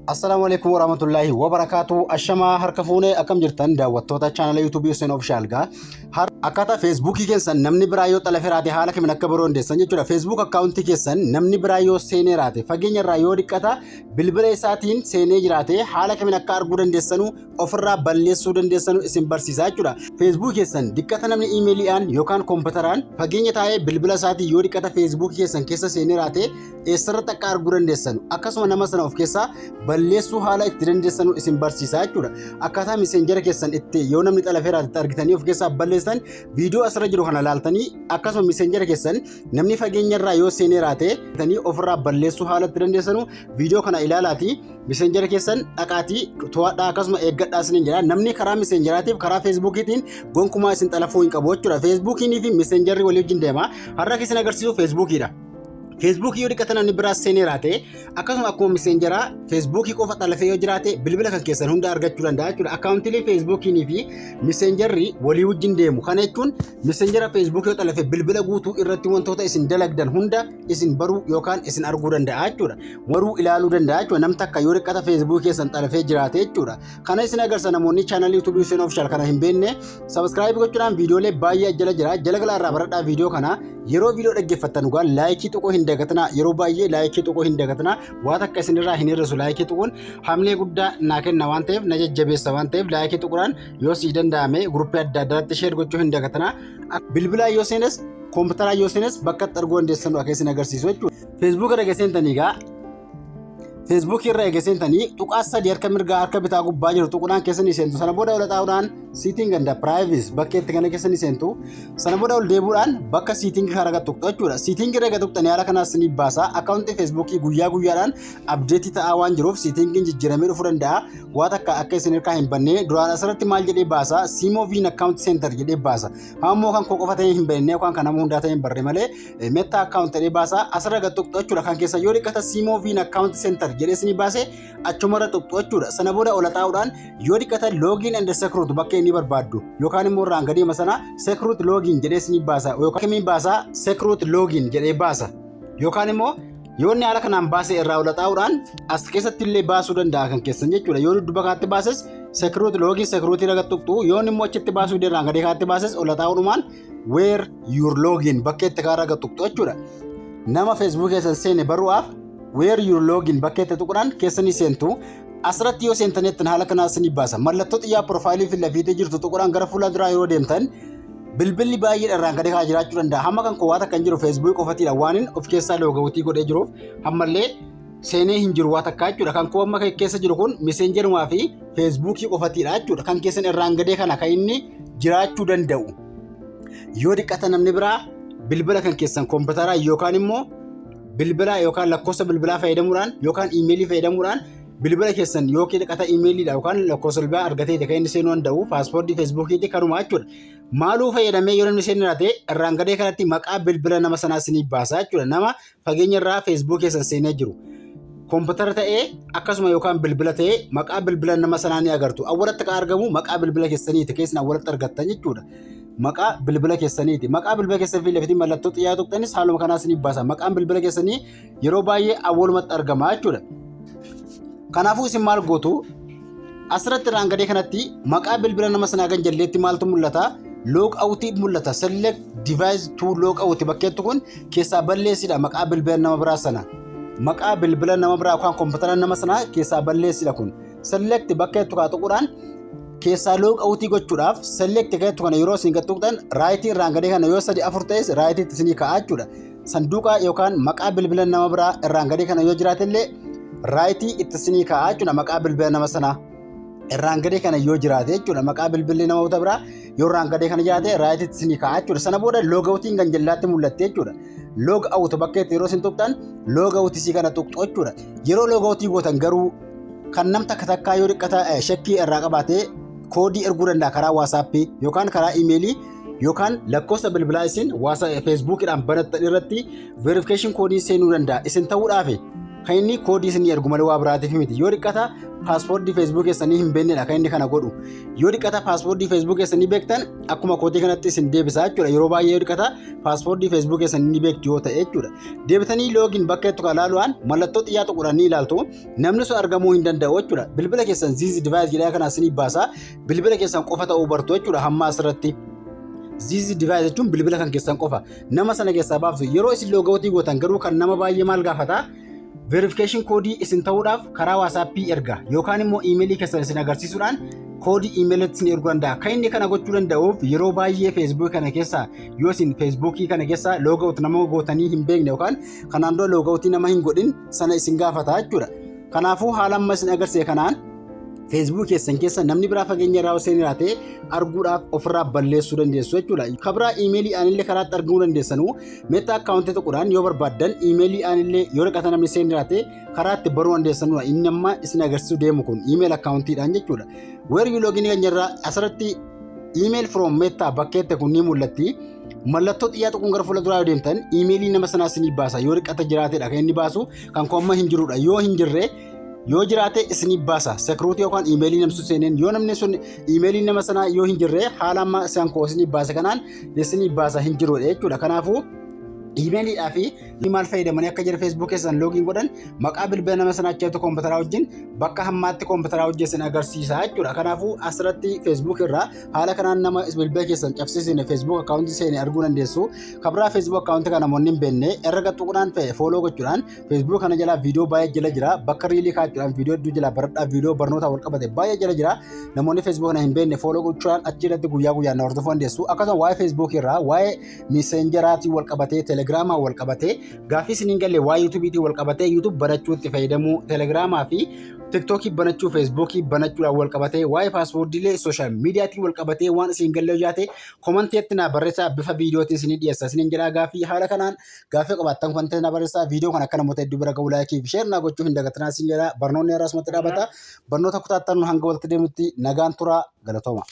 Assalaamu alaikum warahmatullaahi wabarakaatu. Ashamaa, harka fuunee, akkam jirtan daawwattoota chaanala YouTube Hussein Official? Gaa, akkaataa Feesbuukii keessan namni biraa yoo xalafee raate haala kamiin akka baruu dandeessan jechuudha. Facebook akkaawuntii keessan namni biraa yoo seenee raate, fageenya irraa yoo dhiqqata bilbila isaatiin seenee jiraate, haala kamiin akka arguu dandeessanu, ofirraa balleessuu dandeessanu isin barsiisaa jechuudha. Facebook keessan diqqata namni iimeeliidhaan yookaan kompiitaraan fageenya taa'ee bilbila isaatiin yoo dhiqqata Feesbuukii keessan keessa seenee raate, eessarratti akka arguu dandeessanu, akkasuma nama sana of keessaa balleessuu haala itti dandeessanu isin barsiisaa jechuudha. Akkaataa Messenger keessan itti yoo namni xalafee raate argitanii of keessaa balleessan viidiyoo asirra jiru kana laaltanii, akkasuma Messenger keessan namni fageenya irraa yoo seenee raate ofirraa balleessuu haala itti dandeessanu viidiyoo kana ilaalaati. Messenger keessan dhaqaatii to'adhaa, akkasuma eeggadhaa isiniin jedha. Namni karaa Messengeraatiif karaa Feesbuukiitiin gonkumaa isin xalafuu hin qabu jechuudha. Feesbuukiinii fi Messengerri walii wajjin deema. Har'a isin agarsiisu Feesbuukiidha. Feesbuukii yoo dhiqatan namni biraa seenee raate, akkasuma akkuma Messengeraa Feesbuukii qofa xalafee yoo jiraate, bilbila kan keessan hunda argachuu danda'a jechuudha. Akkaawuntiilee Feesbuukiinii fi Messengerri walii wajjin deemu. Kana jechuun Messengera Feesbuukii yoo xalafe bilbila guutuu irratti wantoota isin dalagdan hunda isin baruu yookaan isin arguu danda'a jechuudha. Waruu ilaaluu danda'a jechuudha. Namni takka yoo dhiqata Feesbuukii keessan xalafee jiraate jechuudha. Kana isin agarsiisa. Namoonni chaanalii YouTube Hussein Official kana hin beekne subscribe gochuudhaan viidiyoolee baay'ee jala jira. Jala galaa irraa baradhaa. Viidiyoo kana yeroo viidiyoo dhaggeeffattan dhugaa like tuquu hin dagatinaa. Yeroo baay'ee like tuquu hin dagatinaa. Waan akka isinirraa hin hir'isu. Like tuquun hamlee guddaa naa kenna waan ta'eef, na jajjabeessa waan ta'eef, like tuquudhaan yoo sii danda'ame guruppii adda addaatti share gochuu hin dagatinaa. Bilbilaa yoo seenes, kompiitaraa yoo seenes, bakka itti arguu dandeessan akka isin agarsiisu jechuudha. Feesbuuk irra seentanii gaa, Feesbuukii irra eega seentanii tuqaa sadii harka mirgaa harka bitaa gubbaa jiru tuquudhaan keessa ni seentu. Sana booda ol xaa'uudhaan setting and privacy bakka itti kana keessa ni seentu. Sana booda ol deebuudhaan bakka setting kana gad tuqxu jechuudha. Setting irra eega tuqxanii haala kanaas ni baasa. Akkaawuntii Feesbuukii guyyaa guyyaadhaan update ta'aa waan jiruuf settingiin jijjiiramee dhufuu danda'a. Waan takka akka isin harkaa hin banne duraan asirratti maal jedhee baasa? Siimoviin account center jedhee baasa. Ammoo kan koo qofa ta'ee hin beekne yookaan kan nama hundaa ta'ee hin barre malee Meta account jedhee baasa. Asirra gad tuqxu jechuudha. Kan keessa yoo dhiqata Siimoviin account center jedhee isinii baase achumarra tuqxu jechuudha. Sana booda ol xaa'uudhaan yoo dhiqata login and security bakka inni barbaaddu yookaan immoo irraan gadi sana security login jedhee isinii baasa, yookaan kamiin baasa, security login jedhee baasa, yookaan immoo yoo inni haala kanaan baase irraa ol xaa'uudhaan as keessatti illee baasuu danda'a kan keessan jechuudha. Yoo dudduuba kaatti baases security login security irra tuqxu, yoo inni immoo achitti baasuu irraan gadi kaatti baases ol xaa'uudhumaan where your login bakka itti kaarra tuqxu jechuudha. Nama Facebook keessan seene baruudhaaf where your login bakka itti tuquudhaan keessanii seentu. Asirratti yoo seentanitti haala kanaas ni baasa. Mallattoo xiyyaa profile fi lafiitee jirtu tuquudhaan gara fuula duraa yeroo deemtan bilbilli baay'ee irraan gadi kaa jiraachuu danda'a. Hamma kan koo waan kan jiru Facebook qofatiidha. Waan inni of keessaa log out godhee jiruuf ammallee seenee hin jiru waa takkaa jechuudha. Kan koo amma keessa jiru kun Messengerumaa fi Feesbuukii qofatiidha jechuudha. Kan keessan irraan gadee kana kan inni jiraachuu danda'u. Yoo dhiqata namni biraa bilbila kan keessan kompiitaraa yookaan immoo bilbila yookaan lakkoofsa bilbilaa fayyadamuudhaan yookaan iimeelii fayyadamuudhaan bilbila keessan yookiin dhiqata iimeeliidha yookaan lakkoofsa bilbilaa argatee kan inni seenuu danda'u password Feesbuukiitti kanuma jechuudha. Maaluu fayyadamee yoo namni seenuu jiraate irraan gadee kanatti maqaa bilbila nama sanaa isinii baasa jechuudha. Nama fageenya irraa Feesbuuk keessan seenee jiru. Kompiitara ta'ee akkasuma yookaan bilbila ta'ee maqaa bilbila nama sanaa ni agartu. Awwalatti kan argamu maqaa bilbila keessaniiti keessan awwalatti argattan jechuudha. Maqaa bilbila keessaniiti. Maqaa bilbila keessan fi lafti mallattoo xiyyaa tuqxanis haaluma kanaas ni baasa. Maqaan bilbila keessanii yeroo baay'ee awwalumatti argama jechuudha. Kanaafuu isin maal gootu? Asirratti irraan gadee kanatti maqaa bilbila nama sanaa kan jalleetti maaltu mul'ata? Log out mul'ata. Select device to log out bakkeettu kun keessaa balleessidha maqaa bilbila nama biraa sana. Maqaa bilbila nama biraa yookaan kompiitara nama sanaa keessaa balleessidha kun. Select bakkeettu kaa tuquudhaan keessaa log out gochuudhaaf select bakkeettu kana yeroo isin gad tuqxan right irraan gadee kana yoo sadi afur ta'es rightitti isinii ka'a jechuudha. Sanduuqa yookaan maqaa bilbila nama biraa irraan gadee kana yoo jiraate illee right itti isinii ka'a jechuudha, maqaa bilbila nama sanaa. Irraan gadee kana yoo jiraate jechuudha, maqaa bilbilli namoota biraa yoo irraan gadee kana jiraate rightitti isinii ka'a jechuudha. Sana booda log outiin kan jallaatti mul'atte jechuudha. Log out bakka itti yeroo isin tuqxan log out isii kana tuqxu jechuudha. Yeroo log out gootan garuu kan nam takka takkaa yoo dhiqqata shakkii irraa qabaate koodii erguu danda'a karaa WhatsAppii yookaan karaa iimeelii yookaan lakkoofsa bilbilaa isin waasa Feesbuukiidhaan banattan irratti verification koodii seenuu danda'a. Isin ta'uudhaaf Kan inni koodii isinii ergu malee waa biraatiif miti. Yoo dhiqqata passwordii Facebook keessanii hin beeknedha kan inni kana godhu. Yoo dhiqqata passwordii Facebook keessanii beektan, akkuma koodii kanatti isin deebisa jechuudha. Yeroo baay'ee yoo dhiqqata passwordii Facebook keessanii ni beektu yoo ta'e jechuudha. Deebitanii login bakka itti ilaaluudhaan mallattoo xiyyaa tuquudhaan ni ilaaltu. Namni sun argamuu hin danda'u jechuudha. Bilbila keessan this device jedhee kana isinii baasa. Bilbila keessan qofa ta'uu bartu jechuudha hamma asirratti. This device jechuun bilbila kan keessan qofa. Nama sana keessaa baaftu. Yeroo isin logoutii gootan garuu kan nama baay'ee maal gaafata? Verification koodii isin ta'uudhaaf karaa WhatsAppii erga yookaan immoo iimeelii keessan isin agarsiisuudhaan koodii iimeelitti isin erguu danda'a. Kan inni kana gochuu danda'uuf yeroo baay'ee Facebook kana keessa yoo isin Facebookii kana keessa logout nama gootanii hin beekne yookaan kanaan dura logoutii nama hin godhin sana isin gaafata jechuudha. Kanaafuu haala amma isin agarsiise kanaan Facebook keessan keessa namni biraa fageenya irraa osoo hin jiraate arguudhaaf ofirraa balleessuu dandeessu jechuudha. Kabiraa iimeelii aanillee karaatti argamuu dandeessanuu Meta accountii tuquudhaan yoo barbaaddan iimeelii aanillee yoo dhiqata namni seen jiraate karaa itti baruu dandeessanudha. Inni amma isin agarsiisuu deemu kun email accountiidhaan jechuudha. Where you login kan jirra asirratti email from Meta bakkeetti kun ni mul'atti. Mallattoo xiyyaa tuquun gara fuula duraa yoo deemtan iimeelii nama sanaa isinii baasa. Yoo dhiqata jiraatedha kan inni baasu, kan koo amma hin jirudha. Yoo hin jirre, yoo jiraate isinii baasa. Security yookaan iimeelii namni sun seeneen yoo namni sun iimeelii nama sanaa yoo hin jirre, haala amma isaan koo isinii baasa kanaan isinii baasa, hin jirudha jechuudha. Kanaafuu iimeeliidhaa fi maal fayyadamanii akka jira Facebook keessan login godhan maqaa bilbila nama sanaa achi koompitaraa wajjin bakka hammaatti koompitaraa wajjin isin agarsiisa jechuudha. Kanaafuu asirratti Facebook irraa haala kanaan nama bilbila keessan cabsiisine Facebook accountii seene arguu dandeessu. Kabiraa Facebook accountii kana namoonni hin beekne irra qaxxuquudhaan follow gochuudhaan Facebook kana jalaa viidiyoo baay'ee jala jira. Bakka reelii kaa'achuudhaan viidiyoo hedduu jala baradhaa, viidiyoo barnoota wal qabate baay'ee jala jira. Namoonni Facebook kana hin beekne follow gochuudhaan achi irratti guyyaa guyyaan na hordofuu dandeessu. Akkasuma waa'ee Facebook irraa, waa'ee Messengeraatiin wal qabatee, Telegramaa wal qabatee, gaaffii isiniin galle, waa'ee YouTubeiitiin wal qabatee, YouTube banachuutti fayyadamuu, Telegramaa fi TikTokii banachuu, Facebookii banachuudhaan wal qabatee, waa'ee passwordiilee social mediaatiin wal qabatee waan isin galle hojjaate commentiitti naa barreessaa, bifa viidiyootiin isinii dhiyeessa isiniin jedhaa. Gaaffii haala kanaan gaaffii qabaattan commentii naa barreessaa. Viidiyoo kana akka namoota hedduu bira ga'u likeii fi share naa gochuu hin dagatinaa isin jedhaa. Barnoonni har'aa asumatti dhaabata. Barnoota kutaattan hanga walitti deemutti nagaan turaa, galatooma.